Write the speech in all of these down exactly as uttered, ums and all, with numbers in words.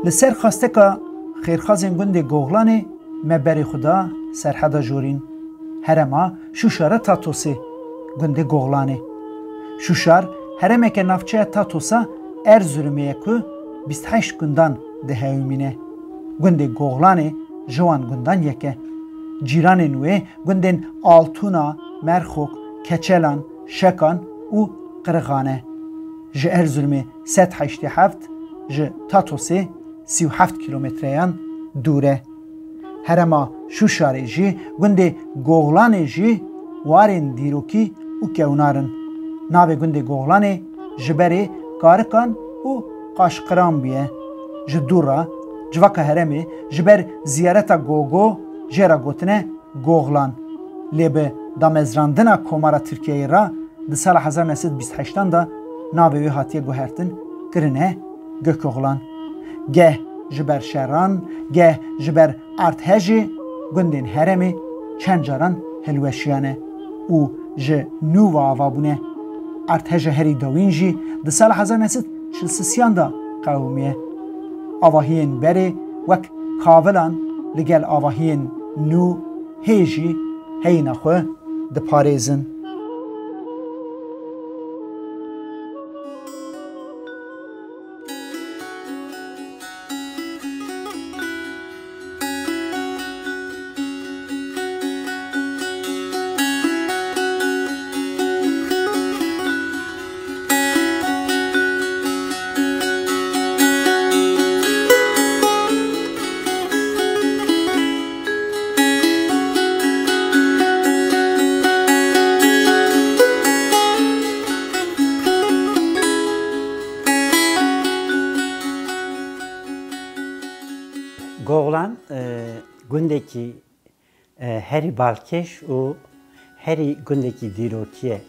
Li ser xwesteka xêrxazên gundê Goxlanê me berê xwe da serheda jorîn, herêma Şûşara Tatosê, gundê Goxlanê. Şûşar herêmeke navçeya Tatosa Erzurumê ye ku bîst heşt gundan dihewimîne. Gundê Goxlanê ji wan gundan yek e. Cîranên wê gundên Altûna, Merxok, Keçelan, Şekan û Qirixan e. Ji Erzurumê sed heştê heft, ji Tatosê sî û heft kîlometreyan dûr e. Herêma Şûşarê jî gundê Goxlanê jî warên dîrokî û kewnar in. Navê gundê Goxlanê ji berê Karikan û Qaşqiran bûye. Ji dû re civaka herêmê ji ber ziyareta Gogo jê re gotine Goxlan. Lê bi damezrandina Komara Tirkiyeyê re di sala hezar neh sed bîst heştan de navê wê hatiye guhertin, kirine Gökoğlan. Geh ji ber şeran, geh ji ber erdhejê gundên herêmê çend caran hilweşiyane û ji nû ve ava bûne. Erdheja herî dawîn jî di sala hezar neh sed çil sisiyan de qewimiye. Avahiyên berê wek kavilan li gel avahiyên nû hê jî heyîna xwe diparêzin. Goxlan, e, gundekî, e, herî balkêş û herî gundekî dîrokî ye.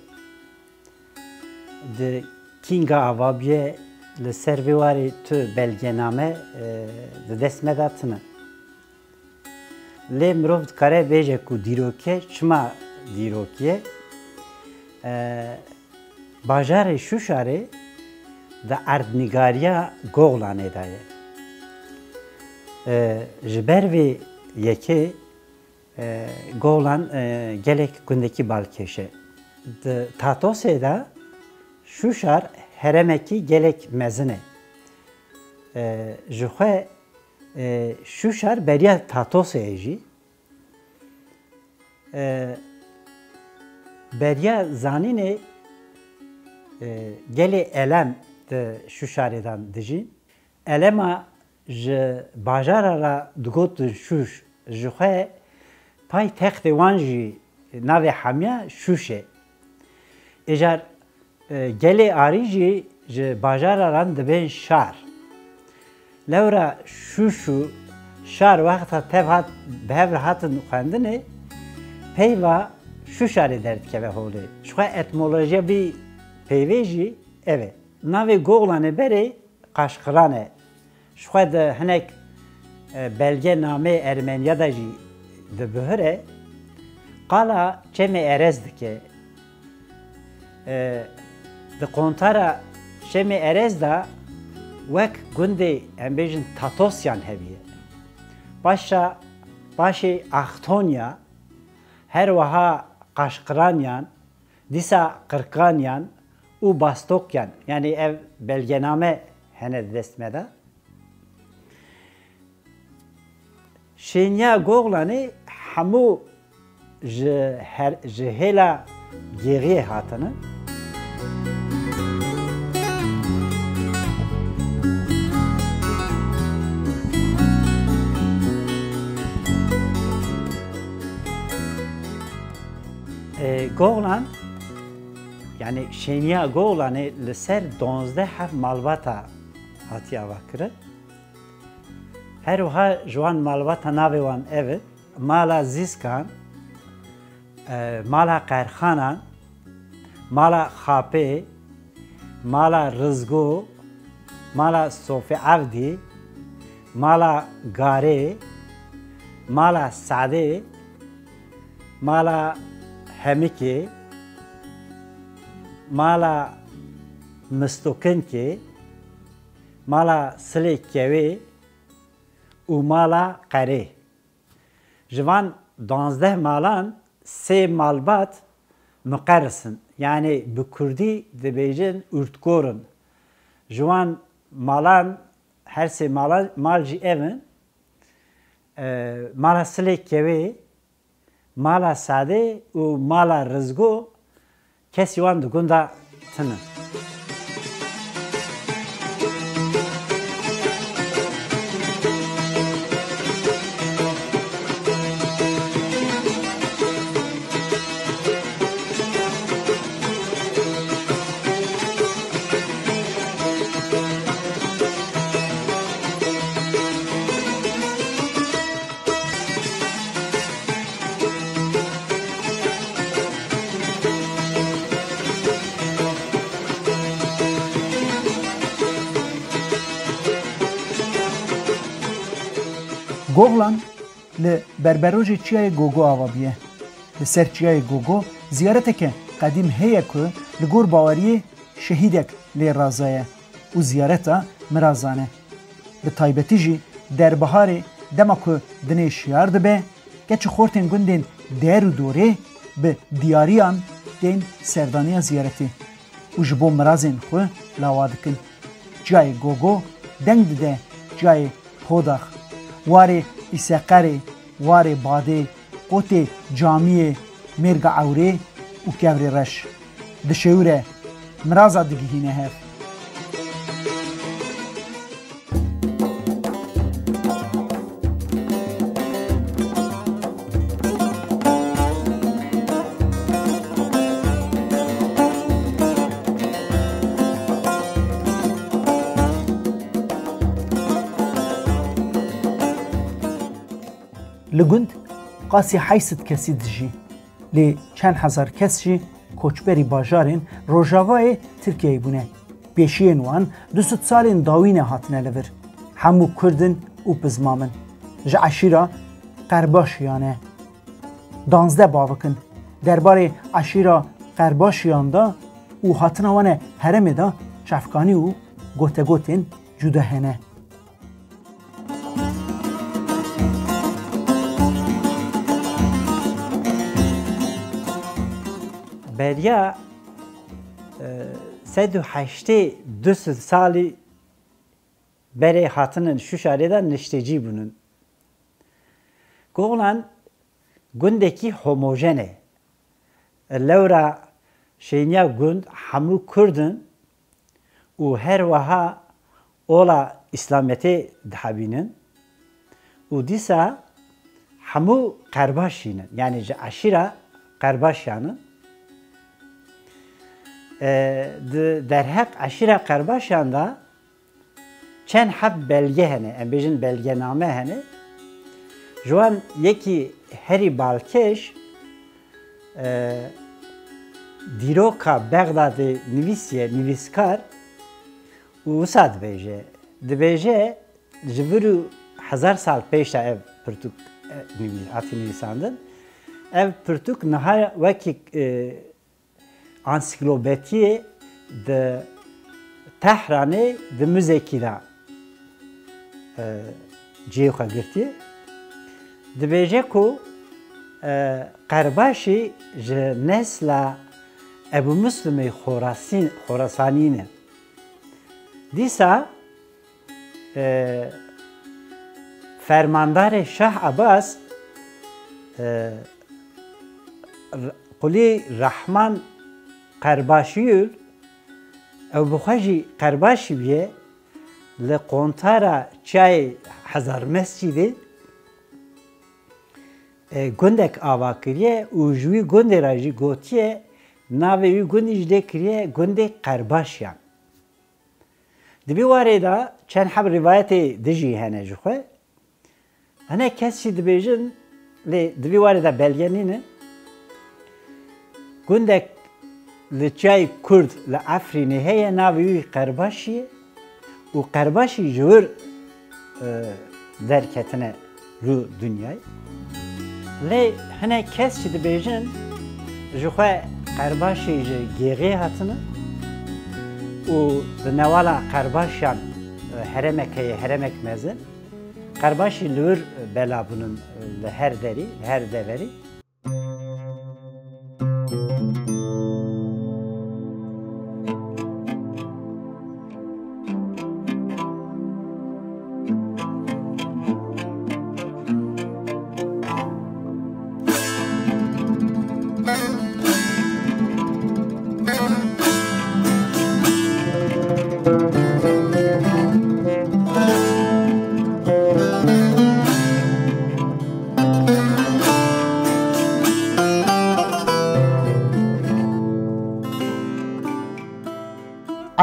Di kînga ava bûye, li ser vê warê tu belgename, e, di dest me de tune. Lê mirov dikare bêje ku dîrokî ye, çima dîrokî ye? E, bajarê Şûşarê di erdnîgariya Goxlanê de ye. E, ji ber vê yekê, e, Goxlan, e, gelek gundekî balkêş e. Di Tatosê de Şûşar herêmekî gelek mezin e. E, ji xwe, e, Şûşar beriya Tatosê ye jî. E, beriya zanînê, e, gelê elem di Şûşarê de dijîn. Elema ji bajara re digotin Şûş, ji xwe paytextê wan jî navê hemiya Şûş e. Îcar, e, gelê arî jî ji bajara re dibên şar. Lewra Şûş û şar wexta tev hat, bi hev re hatin xwendinê, peyva Şûşarê derdikeve holê. Ji xwe etmolojiya vî peyvê jî ev e. Navê Goxlanê berê Qaşqiran e. Ji xwe di hinek, e, belgenameyê Ermeniya de jî dibihire, qala Çemê Erez dike. E, di kontara Çemê Erez de wek gundê, em bêjin, Tatosyan heviye. Paşa, paşê Axtonya, her wiha Qaşqiranyan, dîsa Qirkanyan û Bastokyan, yanî ev belgename hene di dest me de. Şêniya Goxlanê hemû ji her, ji hêla Gêxiyê hatine. E, Goxlan, yanî şêniya Goxlanê li ser duwazdeh heb malbata hatiye avakirin. Her wiha ji wan malbata navê wan ev in: Mala Zîskan, e, Mala Qerxanan, Mala Xapê, Mala Rizgo, Mala Sofê Evdî, Mala Garê, Mala Sadê, Mala Hemikê, Mala Mistokinkê, Mala Silê Kewê, û mala Qerê. Ji van duwazdeh malan sê malbat muqeris in. Yanî bi kurdî dibêjin ûrtkor in. Ji wan malan, her sê malan, mal jî ev in. E, mala Silê Kewê, mala Sadê û mala Rizgo, kesî wan di gunda tune. Goxlan li berberojê Çiyayê Gogo ava bûye. Li ser Çiyayê Gogo ziyareteke qedîm heye ku li gor baweriyê şehîdek lê razaye û ziyareta mirazan e. Bi taybetî jî derbiharê dema ku dinê şiyar dibe, keç û xortên gundên der û dorê bi diyariyan tên serdaniya ziyaretê û ji bo mirazên xwe lawa dikin. Çiyayê Gogo deng dide çiyayê Hodax, warê Îseqerê, warê Badê, qotê Camiyê, Mêrga Ewrê û Kevrê Reş. Dişewire, miraza digihîne hev. Li gund qasî heşt sed kesî dijî, lê çend hezar kes jî koçberî bajarên rojavayê Tirkiyeyê bûne. Pêşiyên wan du sed salên dawî ne hatine li vir. Hemû Kurd in û pizmam in. Ji eşîra Qerbaşiyan e. Duwazdeh bavik in. Derbarê eşîra Qerbaşiyan de û hatina wan e herêmê de çavkanî û gotegotên cuda hene. Beriya, e, sed û heştê du sed salî berê hatinin Şuşarê de niştecî bûnin. Goxlan gundekî homojen e. Lewra şêniya gund hemû Kurd in û her wiha ola Îslametê dihebînin û dîsa hemû Qerbaşî ne, yanî ji eşîra Qerbaşiyan in. E, di derheq eşîra Qerbaşiyan de çend heb belge hene, em bêjin belgename hene. Ji wan yekî herî balkêş, e, dîroka Bexdadê nivîsiye, nivîskar û wisa dibêje. Dibêje, ji vir û hezar sal pêş de ev pirtûk, e, nivî-, hatî nivîsandin. Ev pirtûk niha wekî, e, ansîklopediyê di Tehranê di muzekî de, e, cihê xwe girtiye. Dibêje ku, e, Qerbaşî ji nesla Ebû Muslimê Xorasî-, Xorasanî ne. Dîsa, e, fermandarê Şah Abbas, e, R-, Qulî Rehman Qerbaşiyûl, ew bi xwe jî Qerbaşî bûye, li qontara çiyayê Hezar Mescîdê, e, gundek ava kiriye û ji wî gundê re jî gotiye, navê wî gundî jî lê kiriye gundê Qerbaşiyan. Di vî warê de çend heb rîwayetê dijî hene ji xwe. Hinek kes jî dibêjin, lê di vî warê de belge nîne. Gundek li çiyayê Kurd li Efrînê heye, navê wî Qerbaşî ye û Qerbaşî ji wir, e, derketine rû dinyayê. Lê hinek kes jî dibêjin, ji xwe Qerbaşî ji Gêxê hatine û di newala Qerbaşiyan, e, heremek heye, heremek mezin. Qerbaşî li wir bela bûnin li her derî, li her deverî.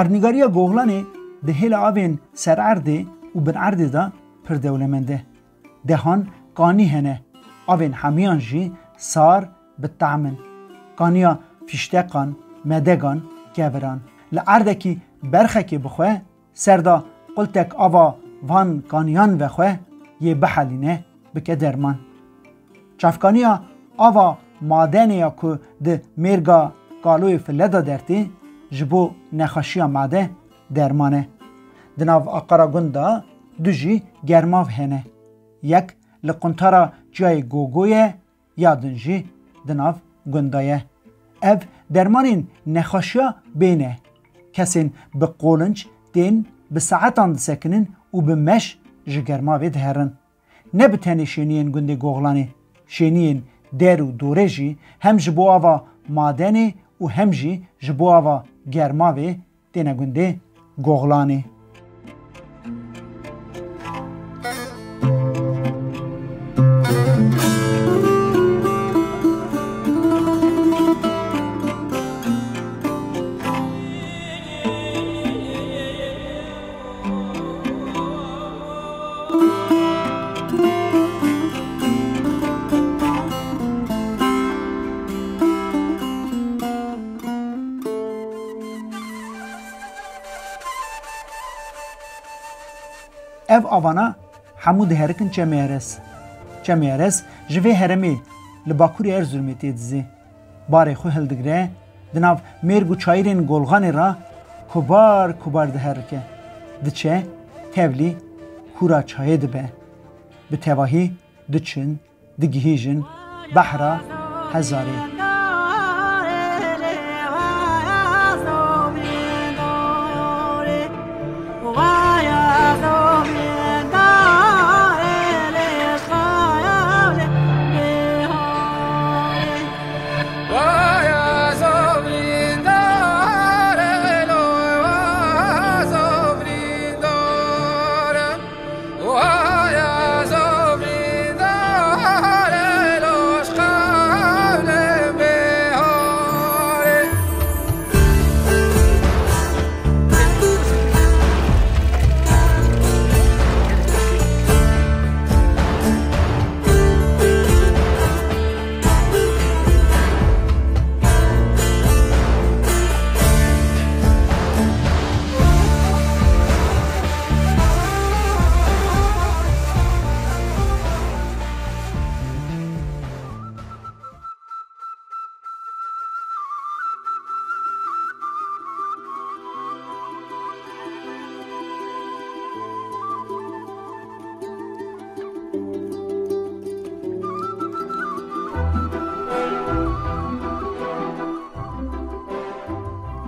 Erdnîgariya Goxlanê di hêla avên ser erdê û bin erdê de pir dewlemend e. Dehan kanî hene, avên hemiyan jî sar bi tehm in. Kaniya fîşteqan, medegan, keviran. Li erdekî berxekê bixwe, ser de qultek ava van kaniyan vexwe, yê bihelîne, bike derman. Çavkaniya ava madenê ya ku di mêrga kaloyê file de dertê, ji bo nexweşiya made derman e. Di nav aqara gund de du jî germav hene. Yek li quntara çiyayê Gogo ye, ya din jî di nav gund de ye. Ev dermanên nexweşiya bê ne. Kesên bi qolinc tên bi saetan disekinin û bi meş ji germavê diherin. Ne bi tenê şêniyên gundê Goxlanê, şêniyên der û dorê jî hem ji bo ava madenê û hem jî ji bo ava germavê têne gundê Goxlanê. Ev avana hemû diherikin Çemê Erez. Çemê Erez ji vê herêmê li bakurê Erzurumê tê dizê. Barê xwe hildigre, di nav mêrg û çayirên Golxanê re kubar kubar diherike. Diçe tevlî kûra çayê dibe. Bi tevahî diçin, digihîjin behra Hezarê.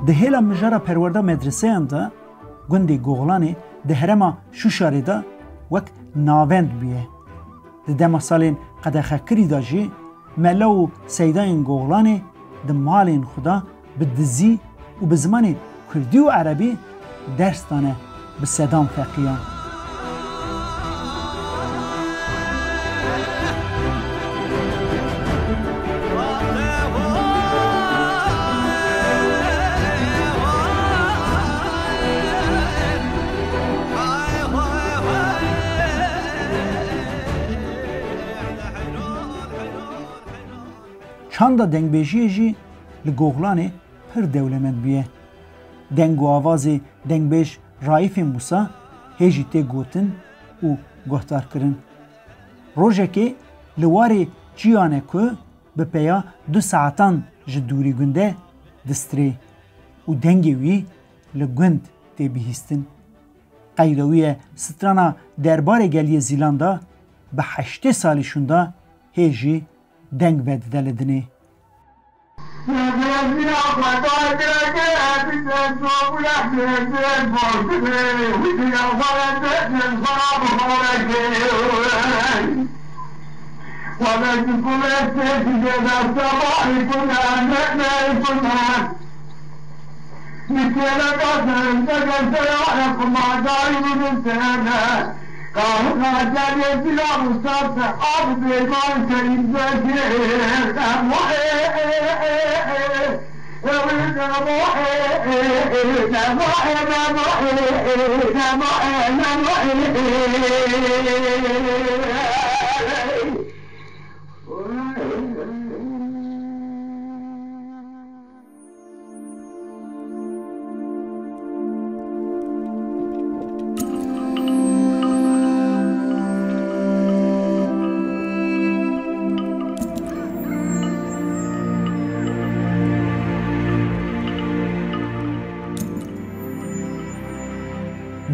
Di hêla mijara perwerda medreseyan de gundê Goxlanê di herêma Şuşarê de wek navend bûye. Di dema salên qedexekirî de jî mela û seydayên Goxlanê di malên xwe de bi dizî û bi zimanê kurdî û erebî ders dane bi sedan feqiyan. Çanda dengbêjiyê jî li Goxlanê pir dewlemend bûye. Deng û avazê dengbêj Raîfê Mûsa hê jî tê gotin û guhdarkirin. Rojekê li warê çiyane ku bi peya du saetan ji dûrî gund e, distirê û dengê wî li gund tê bihîstin. Qeyda wî ye strana derbarê geliyê Zîlan de bi heştê salî şûnda hê jî deng vedide li dinê.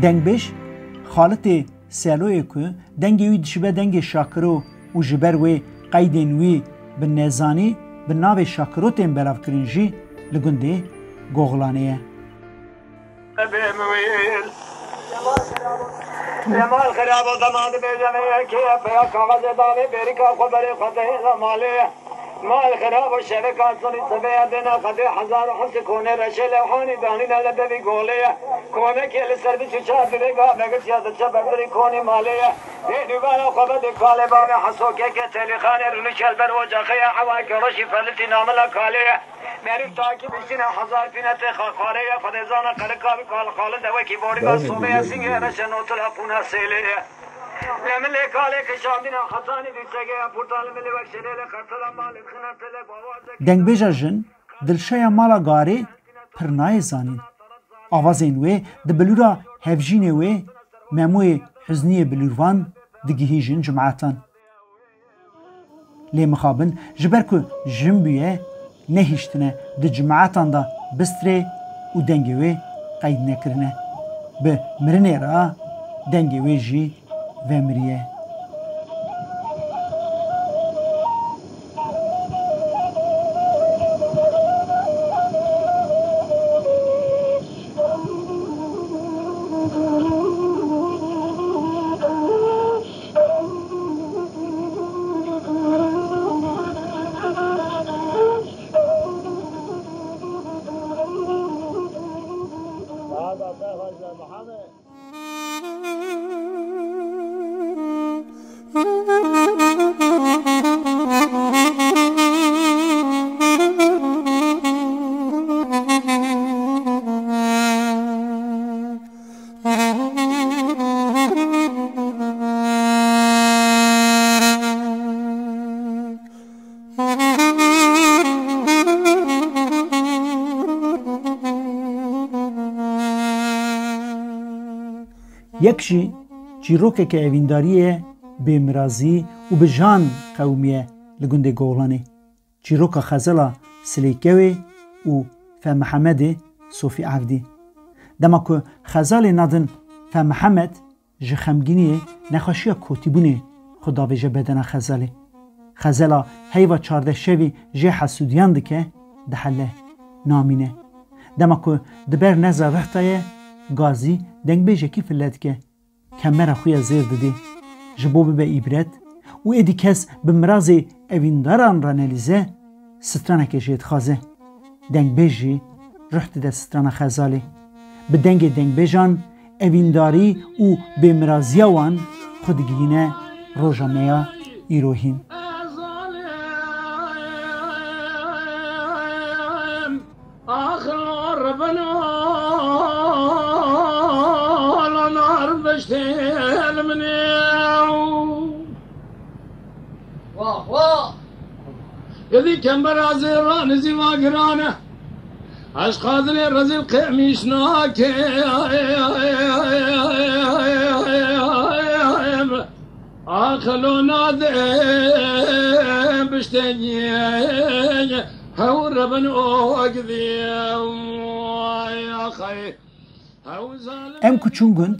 Dengbêj Xalitê Seloyê ku dengê wî dişibe dengê Şakiro û ji ber wê qeydên wî bi nezanî bi navê Şakiro tên belavkirin jî li gundê Goxlanê ye. Mal xirabo dema dibêje vê yekê ye, peya kaxezê davê bêrîka xwe berê xwe dihêle malê ye. Mal xirabo şeveka sirî sibeya dêna xedê hezar û heft konê reşê lewhanî danîne li devî golê ye. Konekê li ser bîst û çar dirêga vegirtiya diçe berdirî konî malê ye. Dê dûbara xwe vedê kalê bavê hesokeke telîxanê rûnî çelber ocaxê ye. Hewayeke reşî felitî namila kalê ye. Merîv takî biştîne hezar pîne tê xaxarê ye. Xwedê zana qerika bi kal xalide wekî borîga sobê ye. Singê reşe notila qûna sêlê ye. Li milê kalê kişandîne hetanî dîsegê ye. Purta li milê wek şelê li qertela malê xine tele bawazek. Dengbêja jin Dilşeya Mala Garê pir nayê zanîn. Avazên wê di bilûra hevjînê wê Memoyê Huzniyê bilûrvan digihîjin cimetan. Lê mixabin ji ber ku jin bûye, nehiştine di cimetan de bistirê û dengê wê qeyd nekirine. Bi mirinê re dengê wê jî vemiriye. Yek jî çîrokeke evîndariyê bêmirazî û bi jan qewimiye li gundê Goxlanê. Çîroka xezala Silêkewê û Fe Mihemedê Sofî Evdî. Dema ku xezalê nadin Fe Mihemed, ji xemgîniyê, nexweşiya kotîbûnê xwe davêje bedena xezalê. Xezala heyva çardeh şevî jê hesûdiyan dike, dihele, namîne. Dema ku di ber neza rih de ye, gazî dengbêjekî file dike. Kemera xwe ya zêr didê, ji bo bibe îbret û êdî kes bi mirazê evîndaran re nelîze, straneke jê dixwaze. Dengbêj jî ruh dide strana xezalê. Bi dengê dengbêjan, evîndarî û bêmiraziya wan xwe digihîne roja me ya îro hîn. Wah, wah. Yedî kember azê ranizî va girane. Eşqadinê rezîl qêmîş nake. Axilo nade biştengî. Hew rebin o gidî. Ay, axay. Hew zalim. Em ku çûn gund,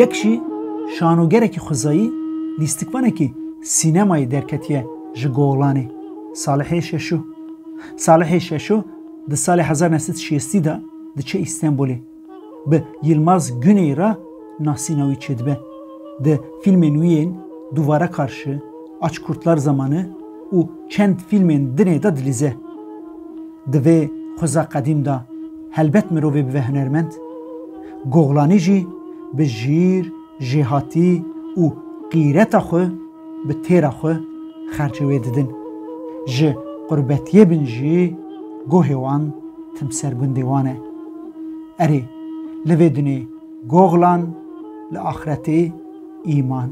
Yek jî şanogerekî xwezayî lîstikvanekî sînemayê derketiye ji Goxlanê, Salihê Şeşo. Salihê Şeşo di salê hezar neh sed şêstî de diçe Îstenbulê. Bi Yilmaz Güney re nasîna wî çêdibe. Di fîlmên wî yên Duvara Karşı, Aç Kurtlar Zamanı û çend fîlmên dinê de dilîze. Di vê xweza qedîm de helbet mirovê bibe hunermend. Goxlanî jî bi jîr, jêhatî û qîreta xwe bi têra xwe xercê wê didin. Ji qurbetiyê bin jî guhê wan tim ser gundê wan e. Erê, li vê dinê Goxlan, li axretê îman.